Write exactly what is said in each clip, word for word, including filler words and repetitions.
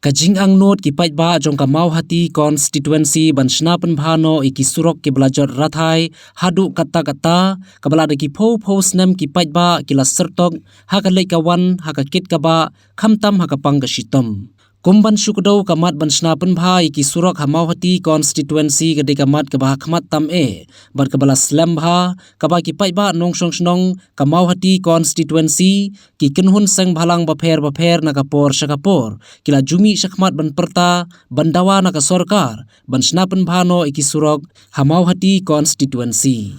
Ka jingangnud ki paidbah jong ka Mawhati constituency ban shna pynbha noh ïa ki surok kiba la jot rathai haduh katta katta, kaba la da ki phew phew snem ki paidbah ki la syrtok ha ka leit ka wan, ha ka kit ka bah, khamtam ha ka pang ka shitom. Kum ban shu kdew, ka mat ban shna pynbha ïa ki surok ha Mawhati constituency ka dei ka mat kaba ha khmat tam eh bad kaba la slem bha, kaba ki paidbah nongshong shnong ka Mawhati constituency, ki kynhun seng bhalang bapher bapher na ka por sha ka por, ki la ju mih sha khmat ban pyrta, ban dawa na ka sorkar ban shna pynbha noh ïa ki surok ha Mawhati constituency.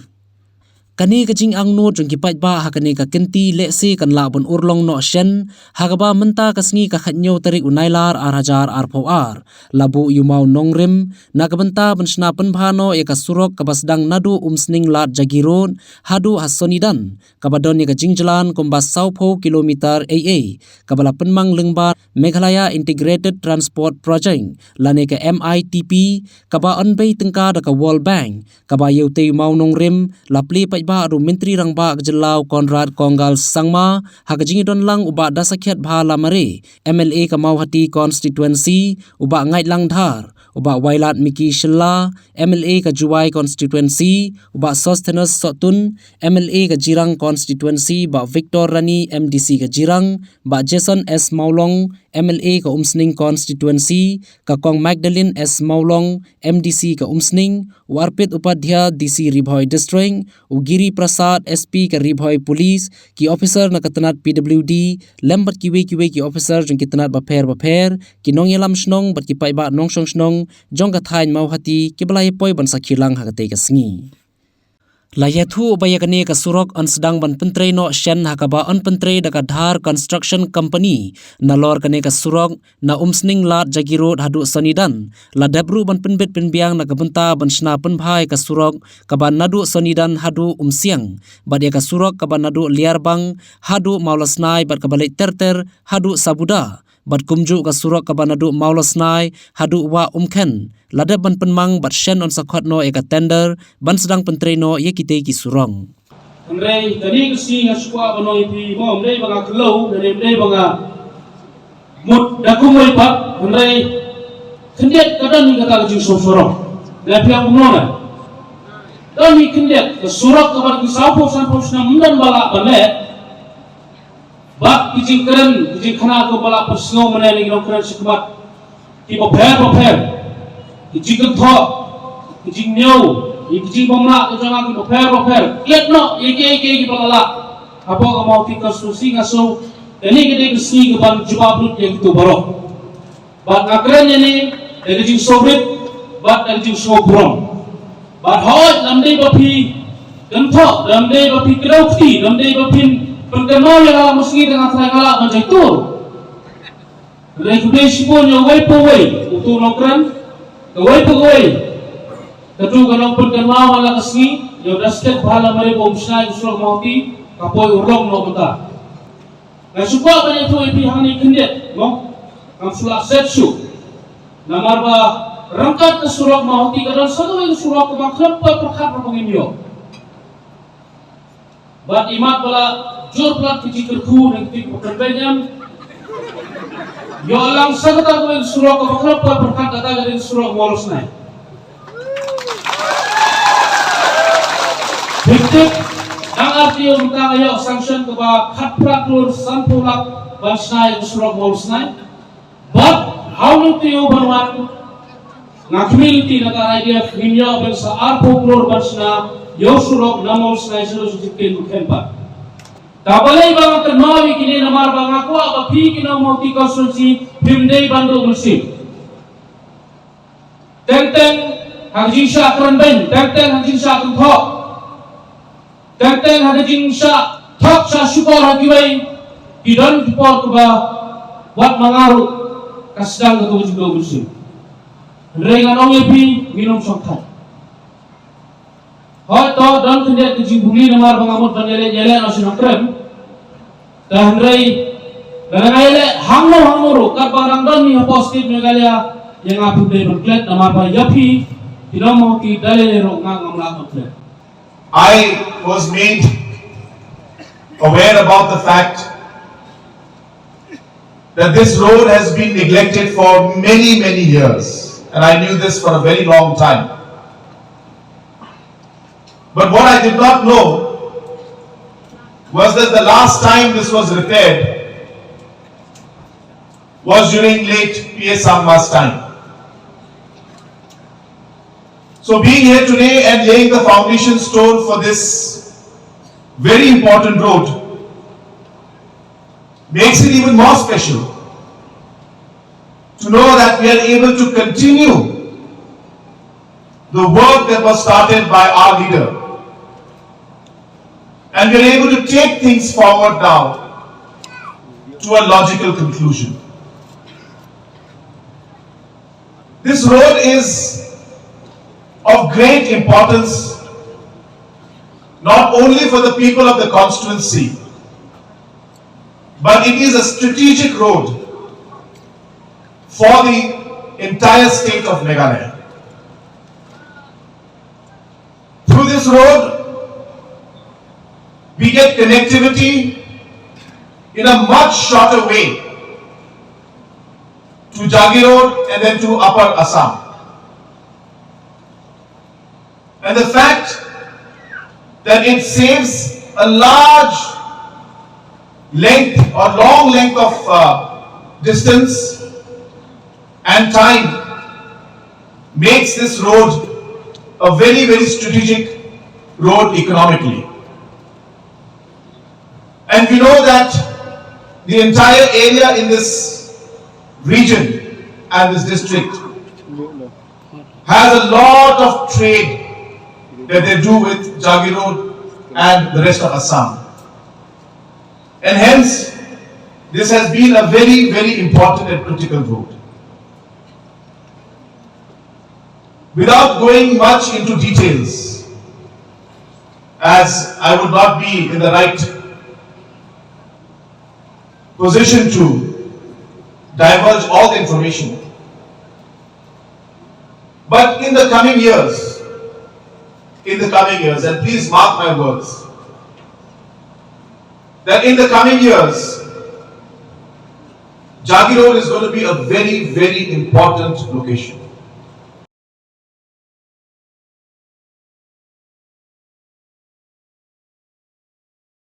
Kane ka jingangnud jong ki paidbah ha kane ka kynti lehse kan lah ban urlong noh shen, ha kaba mynta ka sngi ka khathynñiew tarik u Nailar ar hajar arphew ar, la buh ïa u mawnongrim na ka bynta ban shna pynbha noh ïa ka surok kaba sdang naduh Umsning Lad Jagi Road haduh ha Sonidan, kaba don ïa ka jingjlan kumba sawphew kilometer ei ei, kaba la pynmang lyngba Meghalaya Integrated Transport Project lane ka M I T P, kaba ynbei tyngka da ka World Bank, kaba ïa utei u mawnongrim la plie paidbah ruh Myntri Rangbah ka jylla u Conrad Kongkal Sangma, ha ka jingïadon lang u Bah Dasakhiatbha Lamare, M L A ka Mawhati constituency, u Bah Ngaitlang Dhar, u Bah Wailadmiki Shylla, M L A ka Jowai constituency, u Bah Sosthenes Sohtun, M L A ka Jirang constituency, Bah Victor Rani, M D C ka Jirang, Bah Jason S Mawlong, M L A ka Umsning constituency, ka Kong Magdalene S Mawlong, M D C ka Umsning, u Arpit Upadhyay, D C Ri Bhoi District, u Giri Prasad, S P ka Ri Bhoi Police, ki officer na ka tnat P W D, lem bad kiwei kiwei ki officer jong ki tnat bapher bapher, ki nongïalam shnong bad ki paidbah nongshong shnong jong ka thaiñ Mawhati, kiba la ïa poi ban sakhi lang ha katei ka sngi. La ïathuh ba ïa kane ka surok yn sdang ban pyntrei noh shen, ha kaba yn pyntrei da ka Dhar Construction Company. Nalor kane ka surok na Umsning Lad Jagi Road haduh Sonidan, la dep ruh ban pynbit pynbiang na ka bynta ban shna pynbha ïa ka surok kaba naduh Sonidan haduh Umsiang, bad ïa ka surok kaba naduh Liarbang haduh Mawlasnai, bad kaba leit ter ter haduh Sabuda, bad kumjuh ka surok kaba naduh Mawlasnai haduh Wah Umkhen, la dep ban pynmang bad shen yn sa khot noh ïa ka tender ban sdang pyntrei noh ïa kitei ki surok. Hynrei kane ka sngi nga shu kwah ban ong ïa phi, mo, ym dei ba nga kyllew, hynrei ym dei ba nga mut da kumwei pat, hynrei khyndiat ka don hi kata ka jingsngewsarong. Lada phi ong kumno ne, don hi khyndiat ka surok kaba ki sawphew sanphew snem ym don ba lah ban leh. Bad ki jingkren, ki jingkhanap kaba la pynsngew mynne na ki nongkren shakhmat, ki bapher bapher, ki jingkynthoh, ki jingñiew, ki jingbymlah ka jong nga ki bapher bapher. Klet noh ïa kiei kiei kiba la lah hapoh ka Mawhati constituency. Nga sngew kane ka dei ka sngi kaban jubab lut ïa kito baroh. Bad nga kren ïa ne da ka jingsngewrit bad da ka jingsngewburom. Bad hooid, lada ym dei ba phi kynthoh, lada ym dei ba phi kdew kti, lada ym dei ba phin pynkynmaw ïa nga la mynsngi, te nga tharai nga lah ban jai tur. Hynrei khublei shibun ïa uwei pa uwei uto u nongkren, kawei pa kawei, kato ka nongpynkynmaw man la ka sngi, ïa u Dasakhiatbha Lamare ba um shna ïa u surok Mawhati, ka poi urlong noh mynta. Nga shu kwah ban ïathuh ïa phi hangne khyndiat, mo? Ngam shu lah set shuh. Namar ba ryngkat ka surok Mawhati ka don sa kawei ka surok kaba khlem poi pyrkhat ruh ba ngin ïoh. Bad imat ba la jur palat ki jingkyrkhu na ki jingpynbeit, ïoh lang sa kata kawei ka surok kaba khlem poi pyrkhat, kata ka dei ka surok Mawlasnai. Phi tip, dang artylli mynta nga ïoh sanction kaba khatphra klur sanphew lak ban shna ïa ka surok Mawlasnai. Bad ha une u taïew ban wan, nga khmih lynti na ka R I D F, ngin ïoh ban sa arphew klur ban shna ïa u surok na Mawlasnai sha Jingkynmaw Khenpat. Kaba lei ba nga kynmaw ïa kine namar ba nga kwah ba phi ki nong Mawhati constituency phim dei ban duh mynsiem. Teng teng ha ka jingshah kren beiñ, teng teng ha ka jingshah kynthoh, teng teng ha ka jingshah thok shah shukor ha kiwei, ki don ki por kiba wat ma nga ruh ka sdang kato ka jingduh mynsiem. Hynrei ngan ong ïa phi, ngin ym shongthait. Hooid to, don khyndiat ka jingbymlei namar ba nga mut ban ïaleh ïaleh noh sha Nongkrem. Te hynrei lada nga ïaleh hangno hangno ruh, katba nga dang don hi hapoh State Meghalaya, ïa nga phim dei ban klet namar ba ïa phi, phi nong Mawhati, da lei lei ruh nga ngam lah ban klet. I was made aware about the fact that this road has been neglected for many, many years, and I knew this for a very long time. But what I did not know was that the last time this was repaired was during late P A Sangma's time. So being here today and laying the foundation stone for this very important road makes it even more special to know that we are able to continue the work that was started by our leader. And we are able to take things forward now to a logical conclusion. This road is of great importance not only for the people of the constituency, but it is a strategic road for the entire state of Meghalaya. Through this road, we get connectivity in a much shorter way to Jagiroad and then to Upper Assam. And the fact that it saves a large length or long length of uh, distance and time makes this road a very, very strategic road economically. And we know that the entire area in this region and this district has a lot of trade that they do with Jagiroad and the rest of Assam. And hence, this has been a very, very important and critical road. Without going much into details, as I would not be in the right position to divulge all the information, but in the coming years, in the coming years, and please mark my words, that in the coming years, Jagiroad is going to be a very, very important location.